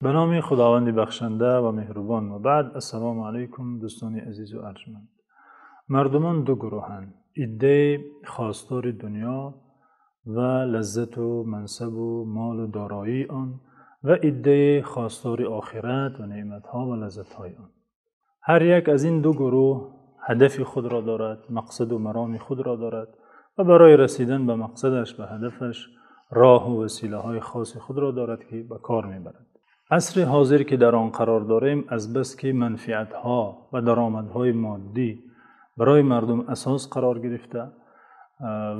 Ба номи Худованди бахшанда ва меҳрубон. Ва баъд, ассалому алайкум, дӯстони азизу арҷманд. Мардумон ду гурӯҳанд: иддае хостори дунё ва лаззату мансабу молу дороии он ва иддае хостори охират ва неъматҳо ва лаззатҳои он. Ҳар як аз ин ду гурӯҳ ҳадафи худро дорад, мақсаду мароми худро дорад ва барои расидан ба мақсадаш, ба ҳадафаш роҳу василаҳои хоси худро дорад, ки ба кор мебарад. Асри ҳозир, ки дар он қарор дорем, аз бас ки манфиатҳо ва даромадҳои моддӣ барои мардум асос қарор гирифта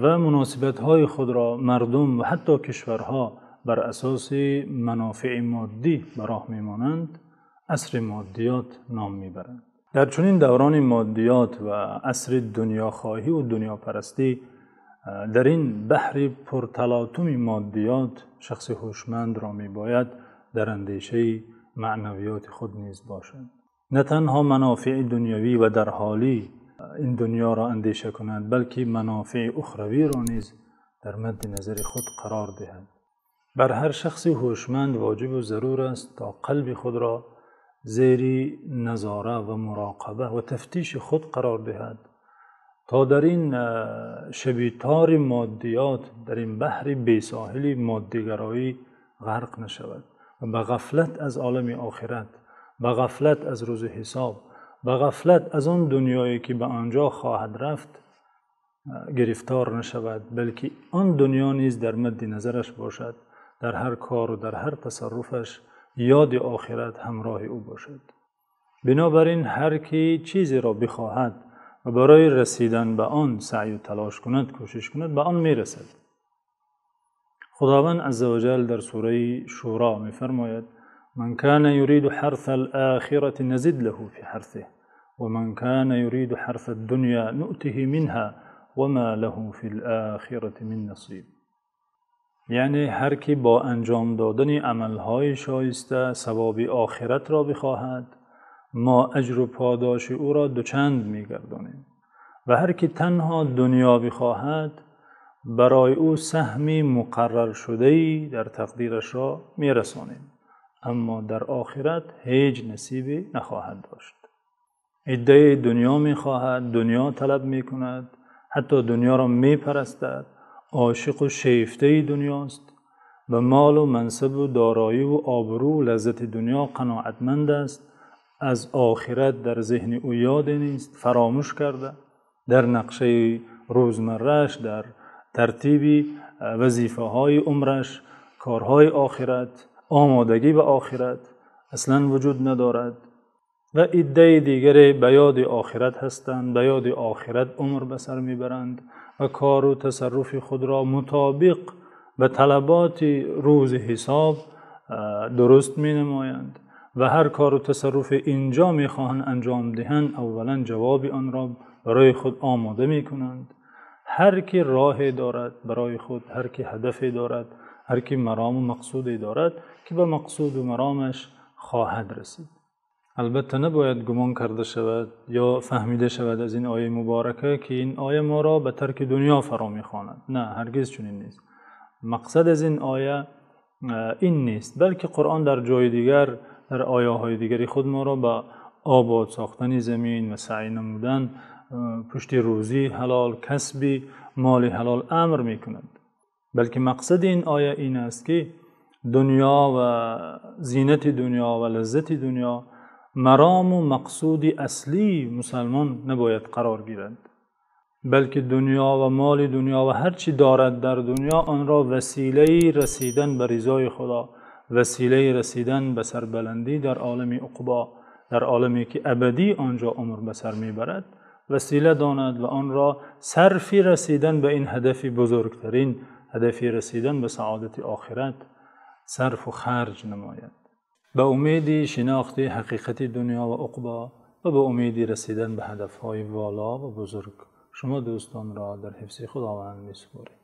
ва муносибатҳои худро мардум ва ҳатто кишварҳо бар асоси манофеи моддӣ ба роҳ мемонанд, асри моддиёт ном мебаранд. Дар чунин давронии моддиёт ва асри дунёхоҳӣ ва дунёпарастӣ, дар ин баҳри пурталотуми моддиёт, шахси ҳушмандро мебояд дар андешаи маънавиёти худ низ бошад. На танҳо манофеи дунявӣ ва дар ҳоли ин дунёро андеша кунад, балки манофеи ухравиро низ дар мадди назари худ қарор диҳад. Бар ҳар шахси ҳушманд воҷибу зарур аст, то қалби худро зери назора ва муроқиба ва тафтиши худ қарор диҳад, то дар ин шаби тори моддиёт, дар ин баҳри бесоҳили моддигароӣ ғарқ нашавад ва ба ғафлат аз олами охират, ба ғафлат аз рӯзи ҳисоб, ба ғафлат аз он дунёе ки ба он ҷо хоҳад рафт гирифтор нашавад, балки он дунё низ дар мадди назараш бошад, дар ҳар кор ва дар ҳар тасарруфаш ёди охират ҳамроҳи ӯ бошад. Бинобар ин ҳар ки чизеро бихоҳад ва барои расидан ба он саъю талош кунад, кӯшиш кунад, ба он мерасад. Худованд азза ва ҷалл дар сураи Шӯро мефармояд: «Ман кана юриду ҳарсал-охирати назид лаҳу фи ҳарсиҳи, ва ман кана юриду ҳарсад-дунё нӯтиҳи минҳо ва мо лаҳу фил-охирати мин насиб». Яъне ҳар ки бо анҷом додани амалҳои шоиста савоби охиратро бихоҳад, мо аҷру подоши ӯро дучанд мегардонем ва ҳар ки танҳо дунё бихоҳад, барои ӯ саҳми муқарраршудае дар тақдирашро мерасонем, аммо дар охират ҳеҷ насибе нахоҳад дошт. Иддае дунё мехоҳад, дунё талаб мекунад, ҳатто дунёро мепарастад, ошиқу шефтаи дунёст, ба молу мансабу дороӣ ва обрӯ ва лаззати дунё қаноатманд аст, аз охират дар зеҳни ӯ ёде нест, фаромӯш карда, дар нақшаи рӯзмаррааш, дар тартиби вазифаҳои умраш, корҳои охират, омодагӣ ба охират аслан вуҷуд надорад. Ва иддаи дигаре ба ёди охират ҳастанд, ба ёди охират умр ба сар мебаранд ва кору тасарруфи худро мутобиқ ба талаботи рӯзи ҳисоб дуруст менамоянд ва ҳар кору тасарруфе инҷо мехоҳанд анҷом диҳанд, аввалан ҷавоби онро барои худ омода мекунанд. Ҳар ки роҳе дорад барои худ, ҳар ки ҳадафе дорад, ҳар ки марому мақсуде дорад, ки ба мақсуду маромаш хоҳад расид. Албатта набояд гумон карда шавад ё фаҳмида шавад аз ин ояи муборака, ки ин оя моро ба тарки дунё фаро мехонад. На, ҳаргиз чунин нест. Мақсад аз ин оя ин нест, балки Қуръон дар ҷои дигар, дар ояҳои дигари худ моро ба обод сохтани замин ва саъй намудан пушти рӯзии ҳалол, касби моли ҳалол амр мекунад. Балки мақсади ин оя ин аст, ки дунё ва зинати дунё ва лаззати дунё марому мақсуди аслии мусалмон набояд қарор гирад, балки дунё ва моли дунё ва ҳар чӣ дорад дар дунё онро василаи расидан ба ризои Худо, василаи расидан ба сарбаландӣ дар олами уқбо, дар оламе ки абадӣ онҷо умр ба сар мебарад, васила донад ва онро сарфи расидан ба ин ҳадафи бузургтарин, ҳадафи расидан ба саодати охират сарфу харҷ намояд. Ба умеди шинохти ҳақиқати дунё ва уқбо ва ба умеди расидан ба ҳадафҳои воло ва бузург шумо дӯстонро дар ҳифзи Худованд месупорем.